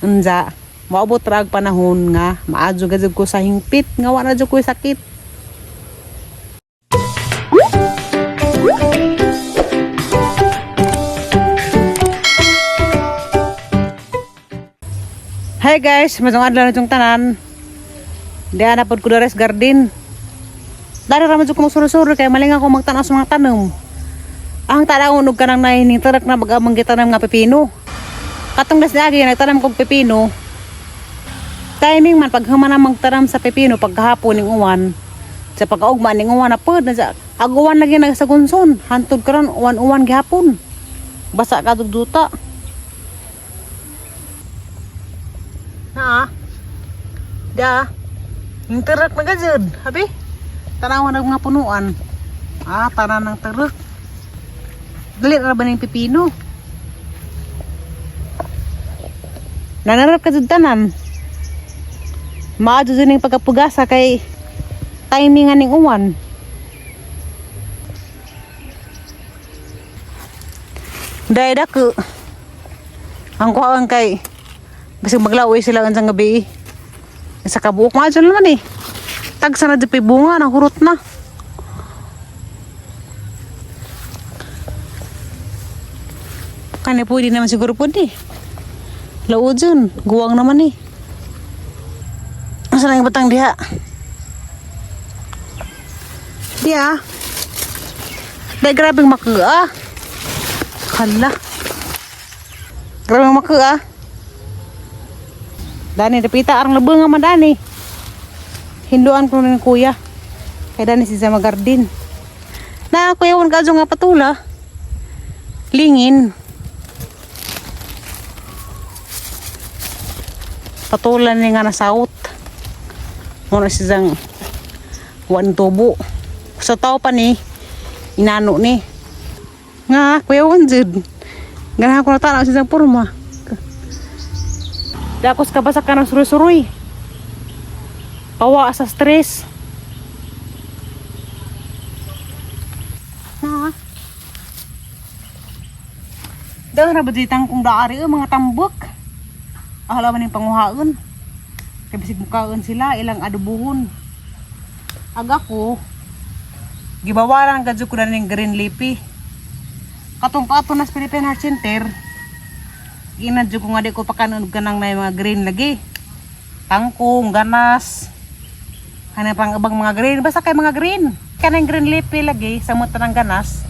Unsa, moabot ra ang panahon nga maadyo gajud ko sa hingpit nga wa na jud ko'y sakit. Hi guys, masong adlaw na itong tanan. Di na pod ko dere sa garden. Dari ra man jud ko magsuroy-suroy kay malinga ko magtan-aw sa mga tanom. Ang tanawon og kanang nahining tarak na mag-amang gitanam nga pepino. Katong das niagi nagtanam kog pepino. Timing man paghuman na magtanam sa pepino pagkahapon ning uwan. Sa pagkaugma ning uwan na pod na sa ag uwan lagi na sa gunson. Hantod karon uwan-uwan gihapon. Basa ka duta. Na. Da. Yung tarak na gajud, habi. Tanawan ng mga punuan. Ah, tanan ng tarak. Dali ra ba ning pipino? Nanarap ka jud tanan. Maadyo jud ning pagkapugasa kay timing nga ning uwan. Dahil dako. Ang kuhaan kay basig maglaway sila unsang gabi. Sa kabuok maadyo naman eh. Tagsa na jud bunga nahurot na. Kani pwede naman siguro pwede. Laod yun. Guwang naman eh. Asa lang yung batang diha? Diha. Dahil grabeng maka ah. Hala. Grabeng maka ah. Dani, dapita arang labang nga man dani. Hinduan ko ni kuya. Kay dani si Zama Garden. Na kuya wan kadyo nga patula. Lingin. Patulan ni nga nasawot. Muna si Zang wan tubo. Sa tao pa ni inano ni. Nga kuya wan jud. Ganahan ko na tanaw si Zang porma. Dakos ka ba sa kanang suroy-suroy? Pawa sa stress. Na. Dahil na ba ditang kung daari mga tambok. Ahala man yung panguhaon. Kaya bisig mukaon sila, ilang adubuhon. Aga ko, gibawaran gadyo ko na ning green leafy. Katong kato na sa Philippine Heart Center, ginadyo ko nga di ko pakanon kanang may mga green lagi. Tangkong, ganas, kanang pang ibang mga green, basta kay mga green. Kanang green leafy lagi, sa mga ng ganas.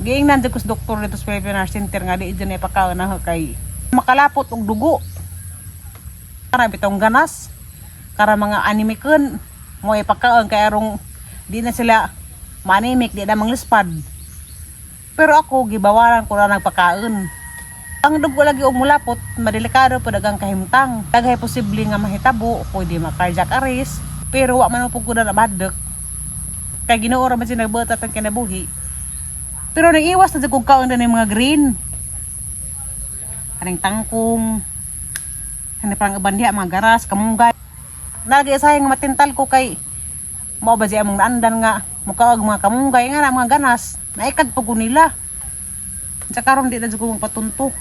Giingnan jud ko sa doktor dito sa Philippine Heart Center nga di dyan ipakaon na kay makalapot og dugo. Para bitong ganas, kara mga animikon, mo ipakaon kay arong di na sila manimik, di na manglispad. Pero ako gibawalan ko na nagpakaon. Ang dugo lagi og mulapot, madelikado pud ang kahimtang. Daghay posible nga mahitabo, pwede ma-cardiac arrest, pero wa man mo pud ko na nabadek. Kay Ginoo ra man siya nagbuhat atong kinabuhi. Pero nang iwas na jud kog kaon na mga green. Kaning tangkong, kani parang uban diha mga garas, kamunggay. Nalagi sayang nga matintal ko kay mao ba siya among naandan nga mukaog mga kamunggay nga na mga ganas. Naikad po ko nila. Sa karon di na jud ko magpatunto.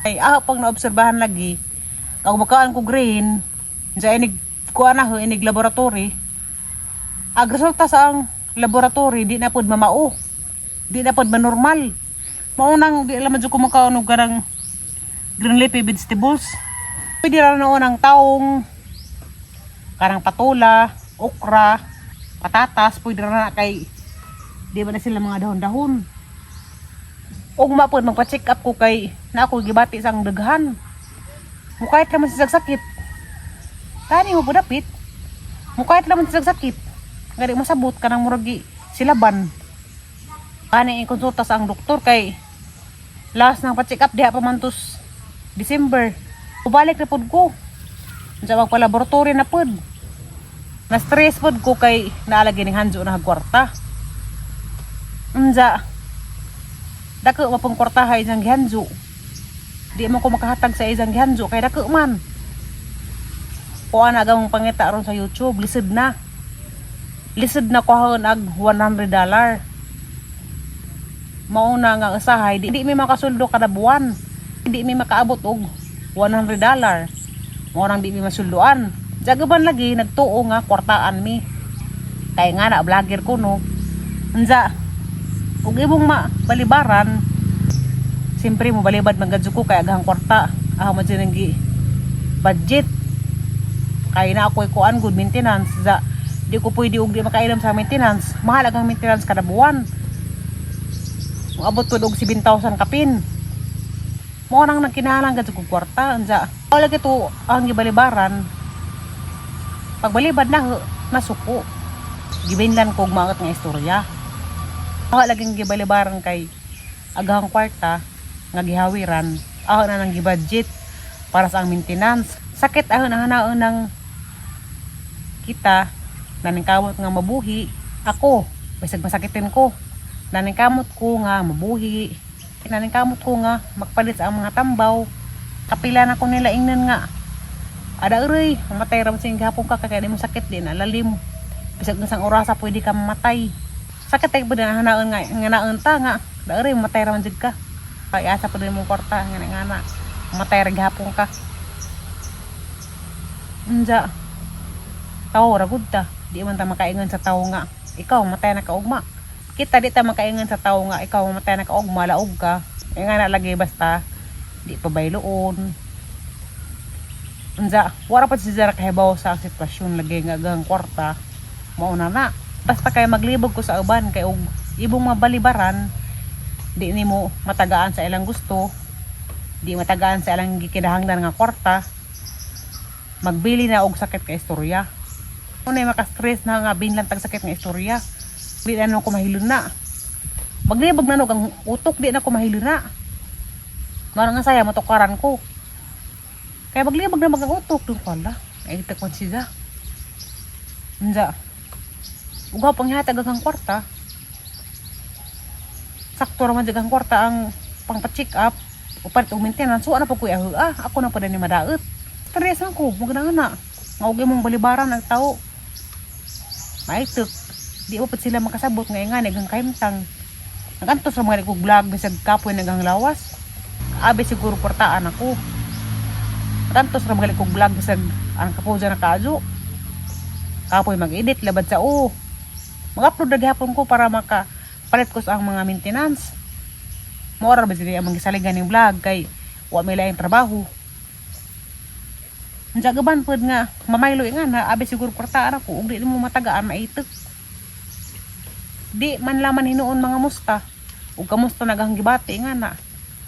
Ay ah pag naobserbahan lagi, kag makaan ko green, sa inig kuan na ho, inig laboratory. Ag resulta sa ang laboratory di na pod mamao. Di na pod manormal. Mao nang di alam jud ko makaon og garang green leafy vegetables. Pwede ra noon ang taong, karang patula, okra, patatas, pwede ra na kay di ba na sila mga dahon-dahon. Og mapod magpa-check up ko kay na ako gibati sang daghan. Mukayat naman sa sakit. Tani mo pud dapit. Mukayat naman sa sakit. Gani masabot kanang murag silaban. Ani i-konsulta sa ang doktor kay last nang pa-check up diha pa man tos December. Ubalik na pud ko. Unsa magpa-laboratory na pud. Na stress pud ko kay naalagi ning hanjo na kwarta. Unsa dako mapong kwarta ha isang gihanjo. Di mo ko makahatag sa isang gihanjo kay dako man. Kuha na agang pangita ron sa YouTube, lisod na. Lisod na kuhaon ag $100. Mauna nga usahay, di mi makasuldo kada buwan. Di mi makaabot og $100. Mao nang di mi masulduan. Jagaban lagi nagtuo nga kwartaan mi. Kay nga na vlogger ko, no. Unsa ug imong balibaran, siyempre mo balibad man ko kay aghang kwarta. Ah, mo dyan ang gi budget. Kay na ako'y kuan good maintenance za di ko pwede og di makailam sa maintenance. Mahal ang maintenance kada buwan. Moabot pod og 7,000 kapin. Mao nang nagkinahanglan gad kog kwarta. Unsa wala to ang gibalibaran. Pagbalibad na nasuko. Gibinlan ko og maot nga istorya. Wala laging gibalibaran kay aghang kwarta nga gihawiran, aho na nang gibudget para sa ang maintenance. Sakit ahon ang hanaon ng kita naningkamot nga mabuhi. Ako, bisag masakitin ko, naningkamot ko nga mabuhi, naningkamot ko nga magpalit sa ang mga tambaw. Kapila na ko nila ingnan nga ada uroy, mamatay ra man sa gihapon ka kay mo sakit di na lalim, bisag isang orasa pwede ka mamatay. Sakit ay pwede na hanaon nga nga naon ta nga da uroy, mamatay ra man jud ka. Kay asa pa mo kwarta nga nga na mamatay ra gihapon ka. Unja tawo ra gud ta, di man ta makaingon sa tawo nga ikaw matay na ka ugma. Kita di ta makaingon sa tawo nga ikaw matay na ka ugma, laog ka. Kaya nga na lagi basta di pa bayloon. Unsa wala pa si Zara kahibaw sa sitwasyon lagi nga gang kwarta. Mao na na basta kay maglibog ko sa uban kay og ibong mabalibaran, di nimo matagaan sa ilang gusto, di matagaan sa ilang gikinahanglan nga kwarta, magbili na og sakit ka istorya. Unay maka-stress na nga binlan tag sakit nga istorya. Di na ko mahilon na. Maglibog na no ang utok, di na ko mahilon na. Mara nga saya matukaran ko. Kaya maglibog na mag ang utok dun ko ala. Ay takon siya. Unsa? Ugaw panghatag ang kwarta. Sakto ra man jud ang kwarta ang pangpa-check up o palit og maintenance. So ano pa ko ah, ako na pa ni madaot. Stress man ko, mug na na. Nga og imong balibaran ang tao. Maitok. Di mo pud sila makasabot nga nga nagang kahimtang. Nagantos ra mga kog vlog bisag kapoy nagang lawas. Abi siguro portaan ako. Nagantos ra mga kog vlog bisag ang kapoy na kaadyo. Kapoy mag-edit labad sa o. Mag-upload na gihapon ko para maka palit ko sa ang mga maintenance. Mao ra ba sila ang gisaligan ning vlog kay wa may laing trabaho. Unsa gaban pod nga mamaylo nga na abi siguro kwartaan ako ug di mo matagaan maitok. Di man laman hinuon mga musta. Ug kamusta naghang gibati nga na.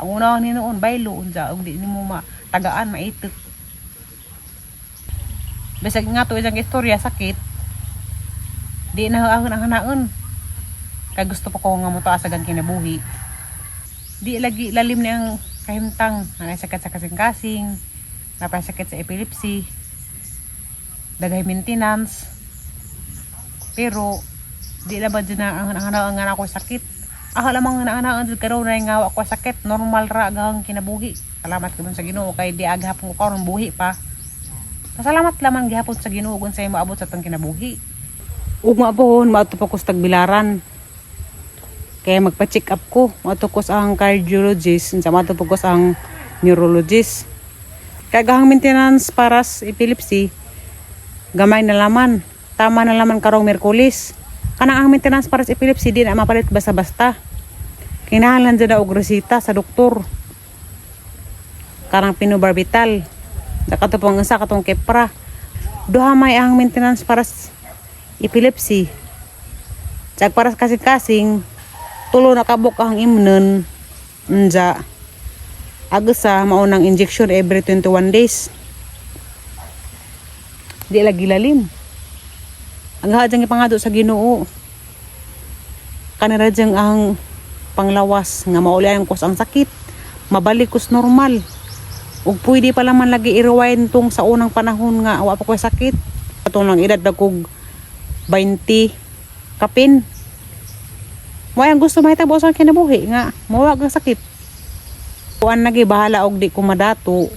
Ang unahon hinuon baylo unsa ug di nimo matagaan maitok. Bisag nga to isang istorya sakit. Di na ahon ang hanaon. Kay gusto pa ko nga motaas ang kinabuhi. Di lagi lalim ni ang kahimtang, sakit sa kasing-kasing, napasakit sa epilepsy, daghay maintenance. Pero di na ba dyan na ang hanaon nga na ako sakit. Ah, lamang nga na karon na nga ako sakit, normal ra ang kinabuhi. Salamat gyud sa Ginoo kay di aghapon ko karon buhi pa. Pasalamat lamang gihapon sa Ginoo kung sa moabot sa atong kinabuhi. Ug maabon maadto pa ko sa Tagbilaran. Kaya magpa-check up ko. Maadto ko sa ang cardiologist, unsa maadto ko sa ang neurologist. Kaya gahang maintenance para sa epilepsy, gamay na laman. Tama na laman karong Miyerkules. Kanang ang maintenance para sa epilepsy di na mapalit basta-basta. Kinahanglan dyan na og resita sa doktor. Karang phenobarbital. Sa katong isa katong Keppra. Duha may ang maintenance para sa epilepsy. Tsag para sa kasing-kasing, tulo na kabuk ang imnon. Unja. Agsa maunang injection every 21 days. Di lagi lalim. Ang hadyang ipangado sa Ginoo. Kanira diyang ang panglawas nga maulian ko ang sakit. Mabalik ko sa normal. Ug pwede pa laman lagi i-rewind tong sa unang panahon nga wa pa ko sakit. Atong lang edad na kog 20 kapin. Mo ang gusto mahitabo sa kinabuhi nga mawag ang sakit. Kuan lagi bahala og di ko madato.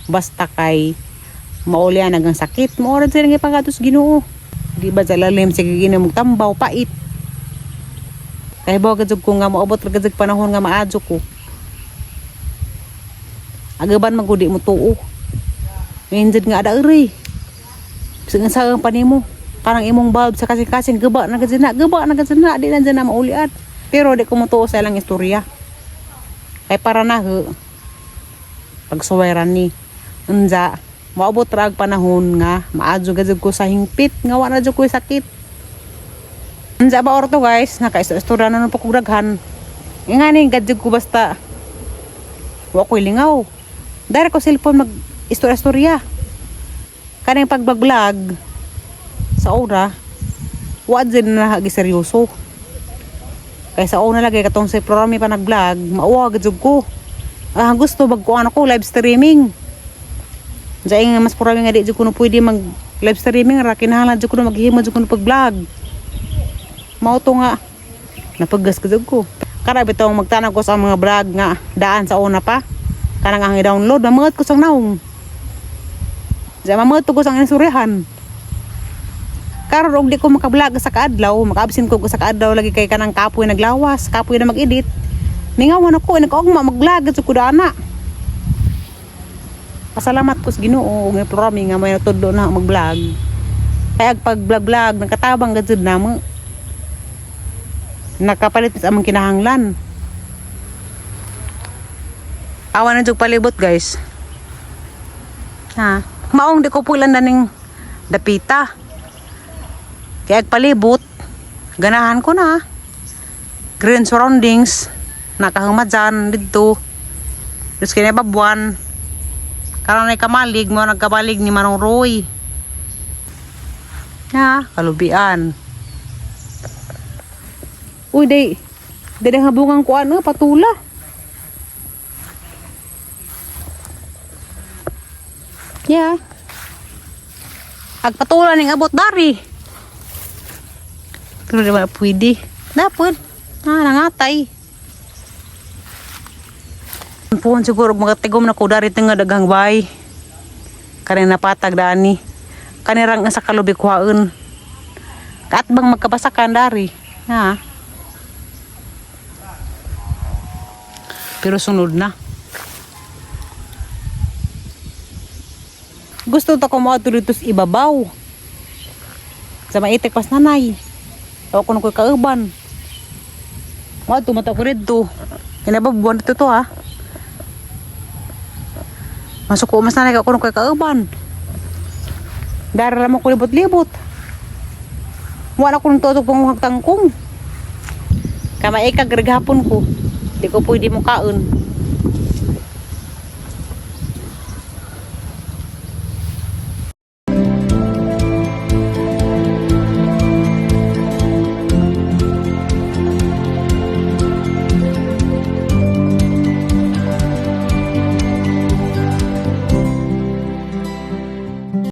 Basta kay maulian ang sakit. Mao ra sila nga ipagatos Ginoo. Di ba sa lalim sige Ginoo tambaw pait. Kay ba gud ko nga moabot ra gud panahon nga maadyo ko. Agaban magudi mo tuo. Ngayon jud nga ada eri. Bisag sa ang panimo. Parang imong bulb sa kasing-kasing gaba na gud na, gaba na gud na, di na dyan na maulian. Pero di ko motuo sa ilang istorya. Kay para na ho, pagsuwayran ni. Unja, maabot ra ang panahon nga maadyo gud ko sa hingpit nga wa na jud ko sakit. Unja ba orto guys, nakaistorya na nung daghan. Nga ni gadjud ko basta wa ko'y lingaw. Dahil ko cellphone mag istorya-istorya. Kaning pagbablog sa ora, wa din na seryoso. Kay sa una lagi katong sa programa pa nag-vlog, mauwa gud ko. Ah, gusto magkuan ako live streaming. Diyan nga mas programa nga di jud ko no pwede mag live streaming ra, kinahanglan jud ko no maghimo jud ko no pag-vlog. Mao to nga napagas ko jud ko. Kara bitong magtanag ko sa mga vlog nga daan sa una pa. Kanang ang i-download, mamangat ko sa naong. Diyan mamangat ko sa insuryahan. Karon og di ko makablog sa kaadlaw, maka-absent ko sa kaadlaw lagi kay kanang kapoy naglawas, kapoy na mag-edit. Mingawan ako, nagkaugma mag-vlog sa kudana. Pasalamat ko sa Ginoo ug programa nga may natudlo na mag-vlog. Kaya pag vlog-vlog nakatabang gud namo. Nakapalit sa among kinahanglan. Awa na jud palibot guys. Ha, maong di ko pulan na ning dapita. Kaya palibot, ganahan ko na. Green surroundings, nakahangma dyan, dito. Terus kini babuan. Karon ay kamalig, mo nagkabalig ni Manong Roy. Ha, kalubian. Uy, day. Day habungan ko ano, patula. Yeah. Agpatula ning abot dari. Pero di ba pwede? Dapat. Ah, nangatay. Puhon siguro mga tigom na ko dari nga daghang bay. Kanang napatag dani. Kanirang sa kalubi kuhaon. Kaat bang magkabasakan dari. Ha. Pero sunod na. Gusto ta ko moadto dito sa ibabaw. Sa maitik pas nanay. Ako kuno ko'y kauban. Moadto mata ko dito. Kinababuan dito to ha. Masuk ko mas nanay ka kuno ko'y kauban. Dara mo ko libot-libot. Wala ko nung tutok panguhag tangkong. Kamaikag gahapon ko. Di ko pwede mo kaon.